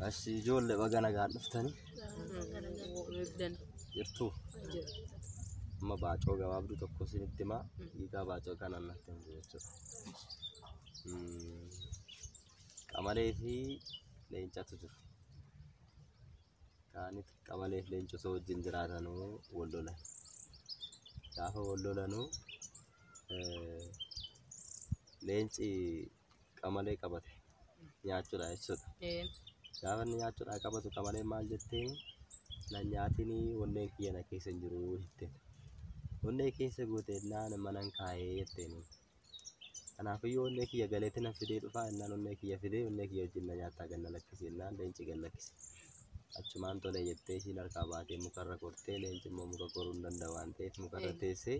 Asii ijoollee baga nagaan dhuftanii Eegdan jirtu. jira. Amma baacoo gabaabduu tokko isinitti himaa. Hiikaa baacoo kanaan natti himtu jechuudha. Qamalee fi leencatu jiru. Kaanit qamalee fi leenci osoo wajjin jiraatanuu wal lolan. Gaafa wal lolanuu leenci qamalee qabate nyaachuudha jechuudha. Gaafa inni nyaachuudhaa qabatu qamaleen maal jetteen na nyaatinii onneen kiyya na keessa hin jiru jetteen. Onnee keessa goote jennaan manan kaayee jetteen. Kanaafiyyuu onnee kiyya galeetti na fidee dhufaa jennaan onnee kiyya fidee onnee kiyya wajjin na nyaattaa gad na lakkisi jennaan leenci gad lakkise. Achumaan tole jettee ishiin harkaa baatee mukarra kortee leenci immoo muka koruu hin danda'u waan ta'eef mukarra teessee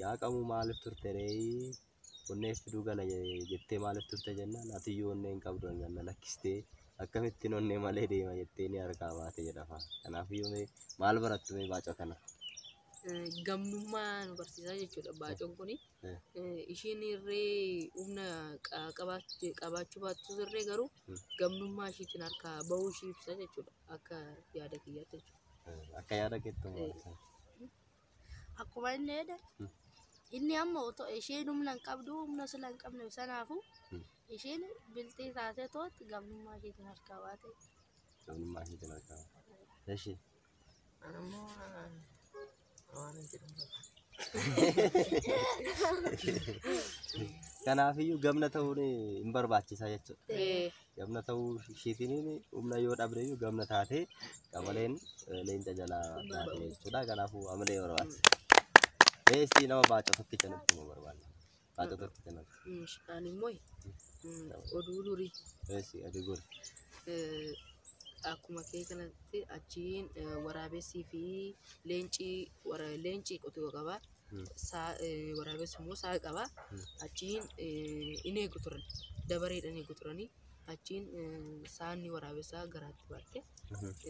yaa qabuu maaliif turte ree onnee fiduu gala jettee maaliif turte jennaan atiyyuu onnee hin qabdu hanga na lakkistee akkamittiin onnee malee deema jettee ni harkaa baate jedha fa'a. Kanaafiyyuu mee maal barattu mee baacoo kana? Gamnummaa nu barsiisaa jechuudha baacoon kuni. Ishiin irree humna qabaachuu baattus irree garuu gamnummaa ishiitiin harkaa bahuu ishii ibsa jechuudha akka yaada kiyyaatti jechuudha. Akka yaada keetti maal ibsa? Akkuma inni jedhe inni amma otoo isheen humna hin qabdu humna sila hin qabne sanaafu isheen bilxii taatee tootti gamnummaa isheetiin harkaa baate. Gamnummaa isheetiin harkaa baate. Eshi. Anammoo waan hin jedhu hin qabu. Kanaafiyyuu gamna ta'uun hin barbaachisaa jechuudha. Gamna ta'uu isheetiin humna yoo dhabde iyyuu gamna taatee qamaleen leenca jalaa baate jechuudha. Kanaafuu amalee barbaachisa. Mee isii nama baacoo tokkicha nutti himuu barbaanna. Baacoo tokkicha nutti. Ani immoo oduu durii Eessi ati gori. Akkuma kee kanatti achiin waraabessii fi leenci leenci qotiyoo qaba. Waraabessi immoo sa'a qaba. Achiin in eegu turan. Dabareedhaan eegu turanii. Achiin saanni waraabessaa garaatti baatte.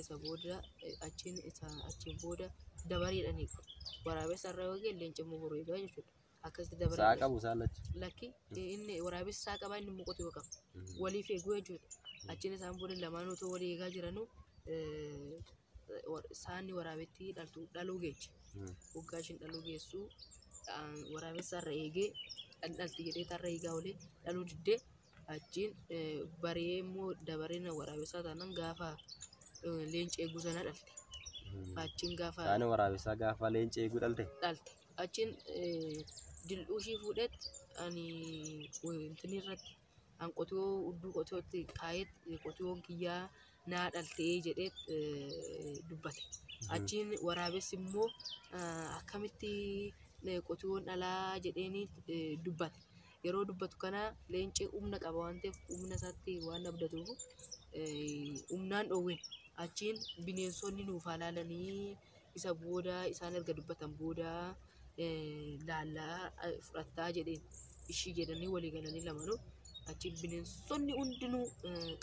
Isa booda achiin isa achiin booda dabareedhaan eegu. Waraabessa irra yoo ga'e leenci immoo boru eegaa jechuudha. Akkasitti Sa'a dabareedhaan. qabu isaan lachu. Lakki inni waraabessi sa'a qaba inni immoo qotiyoo qaba. Waliif eeguu jechuudha. Achiin isaan booda lamaan otoo walii eegaa jiranuu saanni waraabettii dhaltu dhaluu geechi. Waggaa ishiin dhaluu geessu waraabessa irra eegee dhalti jedhee tarra eegaa oolee dhaluu diddee achiin baree immoo dabareen waraabessaa taanaan gaafa leenci eeguu sana dhalte. Achiin gaafa Saani waraabessaa gaafa leenci eeguu dhalte. Dhalte. Achiin dil'uu ishii fuudheet ani wanti irratti an qotiyoo hudduu qotiyootti kaa'eet qotiyoon kiyyaa naa dhaltee jedhee dubbate. Achiin waraabessi immoo akkamitti qotiyoon dhalaa jedheeni dubbate. Yeroo dubbatu kana leenci humna qaba waan ta'eef humna isaatti waan abdatuuf humnaan dhoowween. Achiin bineensonni nuuf haa laalanii isa booda isaan erga dubbatan booda laallaa fudhattaa jedheen ishii jedhanii walii galanii lamaanuu achiin bineensonni hundinuu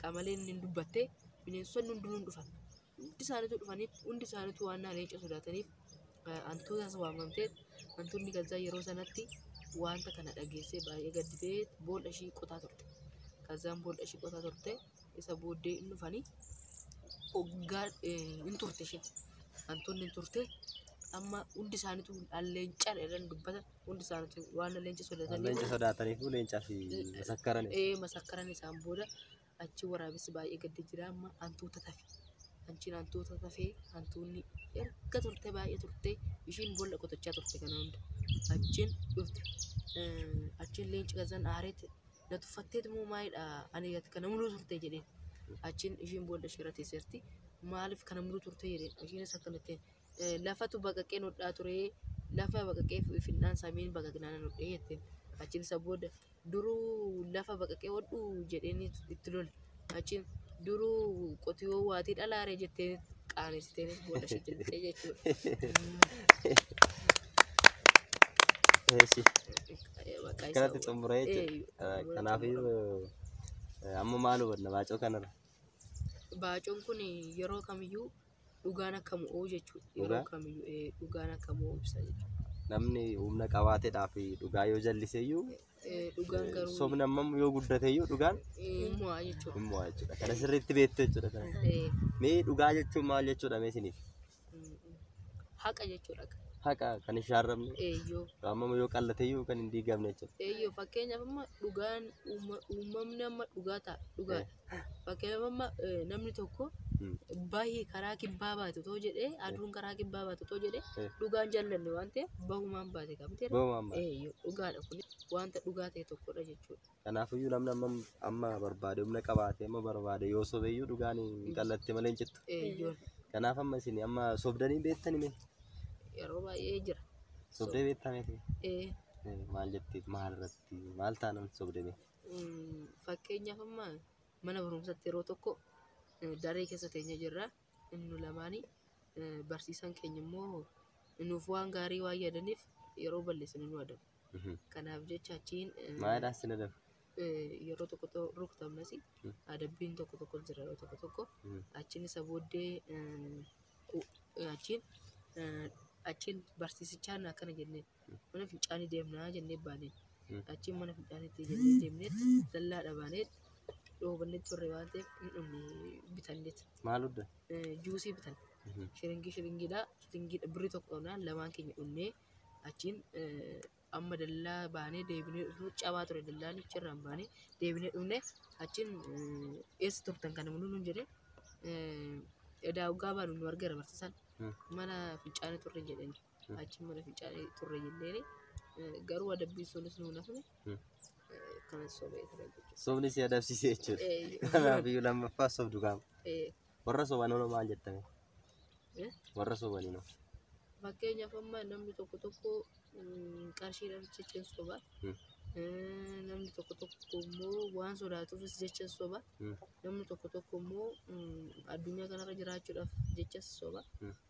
qamaleen hin dubbatte bineensonni hundinuu hin dhufan. Hundi isaaniitu dhufanii hundi isaaniitu waan leenca sodaataniif hantuutas waamamtee hantuunni galzaa yeroo sanatti wanta kana dhageessee baay'ee gadditee boolla ishii qotaa turte. Kazaan boolla ishii qotaa turte isa booddee hin dhufanii hoggaa hin turte isheen. Hantuunni hin turte amma hundi isaaniitu leenca jedhan dubbatan hundi isaaniitu waan leenca sodaataniif. Leenca sodaataniif leencaa fi masakkaran. Masakkaran isaan booda achi waraabessi baay'ee gaddi jira amma hantuuta tafe. Achiin hantuuta tafee hantuunni erga turte baay'ee turte ishiin boolla qotachaa turte kana hunda. Achiin dhufte. Achiin leenci gazan aareetti na tuffatteet moo maalidha ani kana muluu turte jedheen. Achiin ishiin boolla ishee irra teesseerti. Maaliif kana muluu turte jedheen. Ishiinis akkanatti lafatu baqaqee nodhaa ture lafa baqaqee finnaan samiin baqaqnaan nodhee jetteen. Achiin isa booda duruu lafa baqaqee hodhu jedheen itti lole. Achiin duruu qotiyoo waatii dhalaaree jettee qaanessitee boolla ishee jilxee jechuudha. Eessi. Akkanatti xumuree jechuudha. Kanaafiyyuu amma maal hubanna baacoo kanarra? Baacoon kun yeroo kamiyyuu dhugaan akka mo'u jechuudha. Yeroo kamiyyuu dhugaan akka mo'u ibsa jechuudha. Namni humna qabaateedhaaf dhugaa yoo jalliseyyuu Dhugaan garuu sobni hammam yoo guddateyyuu dhugaan hin mo'a jechuudha. hin mo'a jechuudha. Kana sirriitti beektu jechuudha. Kana. Mee dhugaa jechuun maal jechuudha mee isiniif? Haqa jechuudha. Haqa kan hin shaarramne Eeyyoo. hammam yoo qallateyyuu kan hin diigamne jechuudha. Eeyyoo, fakkeenyaaf amma dhugaan uumamni amma dhugaa ta'a dhugaadha. Fakkeenyaaf amma namni tokko bahi karaa kibbaa baate otoo jedhee, aduun karaa kibbaa baate otoo jedhee, dhugaan jallanne waan ta'eef bahumaan baate qabteera. Bahumaan baate. Eeyyoo, dhugaadha kun wanta dhugaa ta'e tokkodha jechuudha. Kanaafiyyuu namni hammam amma barbaade humna qabaate amma barbaade yoo sobeyyuu dhugaan hin qallatte malee hin cittu. Eeyyoon. Kanaaf amma isin amma sobdanii beektani mee? Yeroo baay'ee jira. Sobdee beektaa mee? Ee. Maal jettee, maal irratti, maal taanaan sobde mee? Fakkeenyaaf amma mana barumsaatti yeroo tokko daree keessa teenya jirra. Inni lamaanii barsiisaan keenya immoo nuuf waan gaarii waan yaadaniif yeroo balleessinu nu adabu. Kanaaf jecha achiin Maalidhaan sin adabu? Yeroo tokko rukutamnas, adabbiin tokko tokko jira yeroo tokko tokko. Achiin isa booddee achiin barsiisichaan akkana jenneen, mana fincaanii deemnaa jennee baaneen. Achiin mana fincaaniitti jennee deemneet dallaadha baaneet dhoobannee turre waan ta'eef hin dhumne bitanneet. Maal hudda? Juusii bitan. Shiringii shiringiidha. Shiringiidha birrii tokko qabnaan lamaan keenya dhunnee achiin amma dallaa baanee deebinee dhufnu, cabaa ture dallaan, achirraan baanee deebinee dhufne. Achiin eessa turtan kana nuun jedhee, edaa hoggaa baanu nu argeera barsiisaan. Mana fincaanii turre jedhani. Achiin mana fincaanii turre jenneeni, garuu adabbiin sunis nuun hafne. Kana sobee ture jechuudha. Sobni si adabsiise jechuudha. Kanaafiyyuu lammaffaa sobdu qaama. Warra soban hoo maal jettame? Warra sobanii noo? Fakkeenyaaf amma namni tokko tokko qarshiidhaaf jecha hin soba. Namni tokko tokko immoo waan sodaatuufis jecha soba. Namni tokko tokko immoo addunyaa kanarra jiraachuudhaaf jecha soba.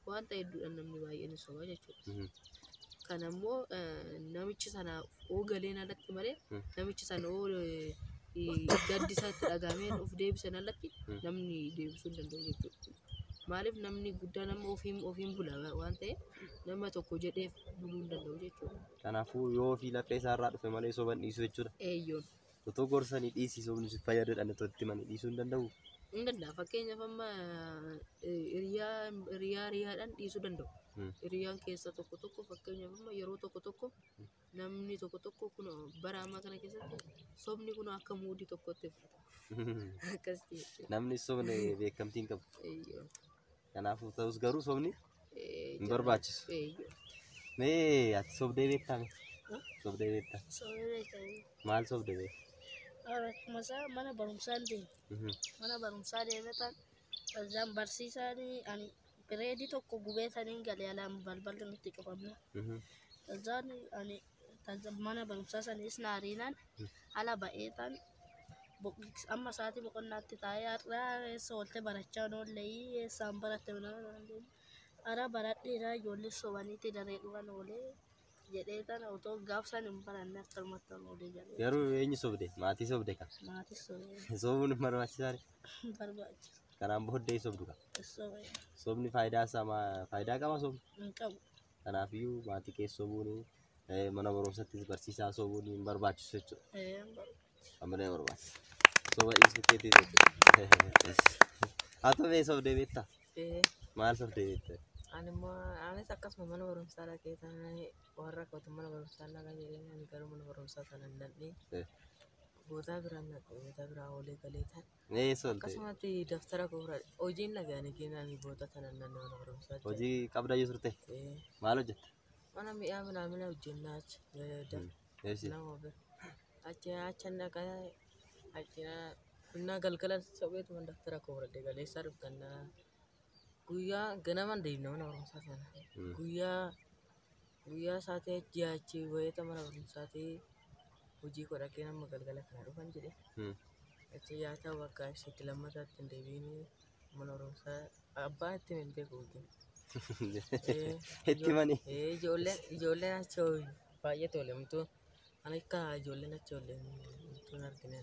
Wanta hedduudhaan namni baay'een ni soba jechuudha. Kana immoo namichi sana oo galeen alatti malee, namichi sana oo gaddi isaatti dhagahamee of deebisan alatti namni deebisuu hin danda'u jechuudha. Maaliif, namni guddaan amma ofiin bula waan ta'eef nama tokko jedheef buluu hin danda'u jechuudha. Kanaafuu yoo ofii laphee isaarraa dhufe malee soban dhiisu jechuudha. Eeyyoon. Otoo gorsanii dhiisii sobni si fayyaduudhaan otoo itti himanii dhiisuu hin danda'u. Hin danda'a. Fakkeenyaaf amma hiriyaa hiriyaa hiriyaadhaan dhiisuu danda'u. Hiriyaan keessa tokko tokko, fakkeenyaaf amma yeroo tokko tokko namni tokko tokko kun bara ammaa kana keessatti sobni kun akka muudii tokkotti fudhatama. Akkasitti jechuudha. Namni sobne beekamtii hin qabu. Eeyyoon. Kanaafuu ta'us garuu sobni hin barbaachisu. Eeyyoon. Mee ati sobdee beektaa mee? Sobdee beektaa? Sobee beekamuu. Maal sobde mee? Akkuma isaa mana barumsaan deeme. Mana barumsaa deeme tan Kazaan barsiisaan ani pireedii tokko gubee saniin galee alaan balballi nutti cufamne. Kazaan ani mana barumsaa sanis na ariinaan ala ba'ee tan amma sa'aatii boqonnaatti taa'ee, har'aa eessa oolte, barachaa oollee, eessaan baratte naan jedhu. Hara baradheera, ijoollee sobaniitti daree dhufan oolee jedhee tan otoo gaafsan hin baranne akkanumatti oolee galee. Garuu eenyu sobde? Maatii sobde kan? Maatii sobee. Sobuun hin barbaachisaa? Barbaachisa. Kanaan booddee sobdu kan? Sobee. Sobni faayidaa isaa faayidaa qaba sobni? Hin qabu. Kanaafiyyuu maatii kee sobuun, mana barumsattis barsiisaa sobuun hin barbaachisu jechuudha. Ee, hin barbaachisu. Amalee barbaachisa. Soba dhiisuu keetii jechuudha. Haa ta'u, mee sobdee beektaa? Ee. Maal sobdee beektaa? Ani immoo anis akkasuma mana barumsaa dhaqee taanaan warra kootu mana barumsaa dhaqaa jedheen, ani garuu mana barumsaa sana hin dhaqne. Bootaa biraan dhaqe, bootaa biraa oolee galee taan. Mee eessa oolte? Akkasumatti daftara koo fudhadhe. Hojiin dhaqe ani boota sana hin dhaqne mana barumsaa. Hojii qabda iyyuu turte? Ee. Maal hojjetta? Mana mi'aa minaamina hojjennaa achi. Eessi? Nama bira. Achi achan dhaqee achi innaa galgala sobeetuma daftara koo fudhadhe galeessaa dhuftan. Guyyaa ganaman deemna mana barumsaa sana. Guyyaa sa'aatii ji'a achi wayiita mana barumsaatii hojii koo dhaqee nama galgala kana dhufan jedhe. Achi yaa ta'u bakka ibsitti lammataatti hin deebiin mana barumsaa abbaan itti hin beeku wajjin. Itti mani. Ijoolleen achi baay'ee tole homtuu ani akka ijoolleen achi oolle homtuu hin argine,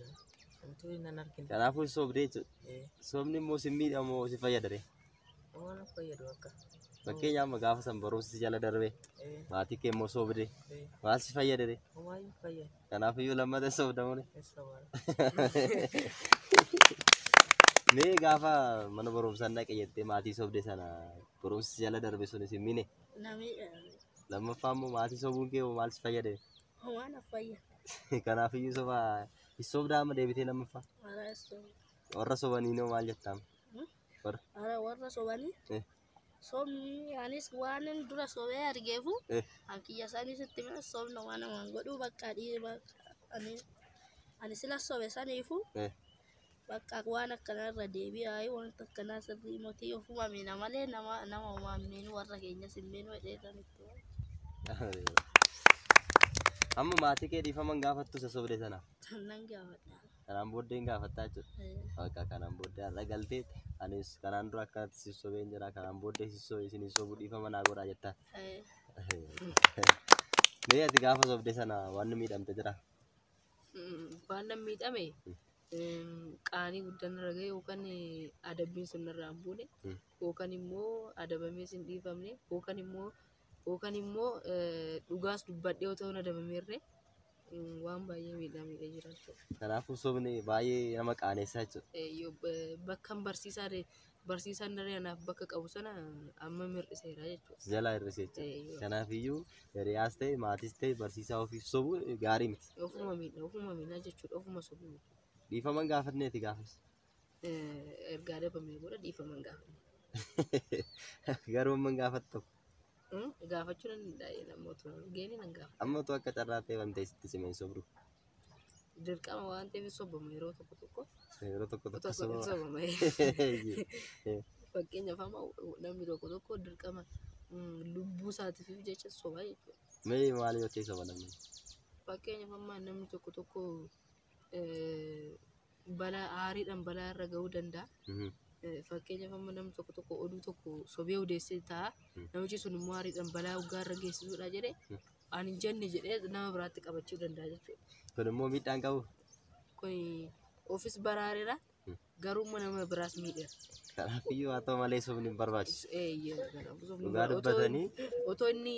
homtuu hin argine. Kanaafuu sobdee jechuudha. Ee. Sobni immoo si miidha moo si fayyada ree? Waan fayyadu akka. Fakkeenyaaf amma gaafa san barumsi si jala darbe maatii kee immoo sobde maal si fayyadere? Homaayyuu fayyada. Kanaafiyyuu lammata hin sobda malee. Eessa baala. Mee gaafa mana barumsaa dhaqe jettee maatii sobde sana barumsi si jala darbe sunis hin mine. Nami Lammaffaa immoo maatii sobuun kee hoo maal si fayyade? Homaa na fayyada. Kanaafiyyuu soba hin sobdaa amma deebitee lammaffaa. Hara sobaa. Warra sobanii noo maal jettaa? Warra. Hara warra sobanii. Sobni anis waan inni dura sobee argeefu an kiyya isaanii sitti hime sobna waan namaan godhuu bakka dhiiba ani ani sila sobe saniifu bakka waan akkanaa irra deebi'aa wanta akkanaa sirrii motii ofuma miina malee nama nama homaa hin miinu warra keenyas hin miinu jedhee itti. Amma maatii kee dhiifama hin gaafattu isa sobde sanaaf. Nan gaafadha. Kanaan booddee hin gaafattaa jechuudha. Bakka kanaan booddee har'a galtee anis kanaan dura akkanatti si sobeen jira kanaan booddee si sobe isin sobuu dhiifama naa godhaa jettaa. Mee ati gaafa sobde sana waan miidhamte jira? Waan nan miidhame qaanii guddaan irra gahe yookaan adabbiin sun irraa hin buune yookaan immoo adabamees hin dhiifamne yookaan immoo dhugaas dubbadhee otoo hin adabameerre waan baay'ee miidhaa miidhee jira jechuudha. Kanaafuu sobni baay'ee nama qaanessaa jechuudha. Bakka barsiisaan daree anaaf bakka qabu sana amma mir'iseera jechuudha. Jalaa hir'ise jechuudha. Kanaafiyyuu hiriyaas ta'e maatis ta'e barsiisaa ofiif sobu gaarii miti. Ofuma miidha ofuma miidha jechuudha ofuma sobu. Dhiifama hin gaafatneeti gaafas. Erga adabamee booda dhiifama hin gaafanne. Garuu amma hin gaafattu. Gaafachuu nan danda'a namoota geeni nan gaafadha. Amma utuu akka carraa ta'e wanta sitti cimee hin sobdu. Dirqama waan ta'eef sobama yeroo tokko tokko. Yeroo tokko tokko Tokko sobama. sobama. Fakkeenyaaf amma namni tokko tokko dirqama lubbuu isaatiif jecha soba jechuudha. Mee maal yoo ta'e soba namni? Fakkeenyaaf amma namni tokko tokko balaa aariidhaan balaa irra gahuu danda'a. Fakkeenyaaf amma namni tokko tokko oduu tokko sobee odeessee ta'a. Namichi sun immoo aariidhaan balaa hoggaa irra geessisuudha jedhee ani hin jenne jedhee nama biraatti qabachuu danda'a jechuudha. Kun immoo miidhaan qabu. Kun ofis baraareera garuu immoo nama biraas miidheera. Kanaafiyyuu haa ta'u malee sobni hin barbaachisu. Kanaafuu sobni Dhugaa dubbatanii otoo inni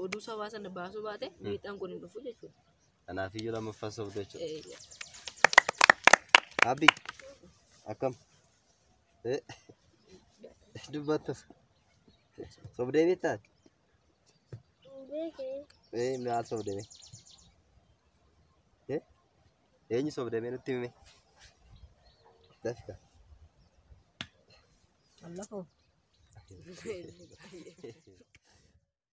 oduu sobaa sana baasuu baate miidhaan kun hin dhufu jechuudha. Kanaafiyyuu lammaffaa sobdu jechuudha. Abbi akkam? Dubbattu. Sobdee beektaa? Beekee. Maal sobdee mee? Eenyu sobdee mee nutti himi? Dafika. Allafoo.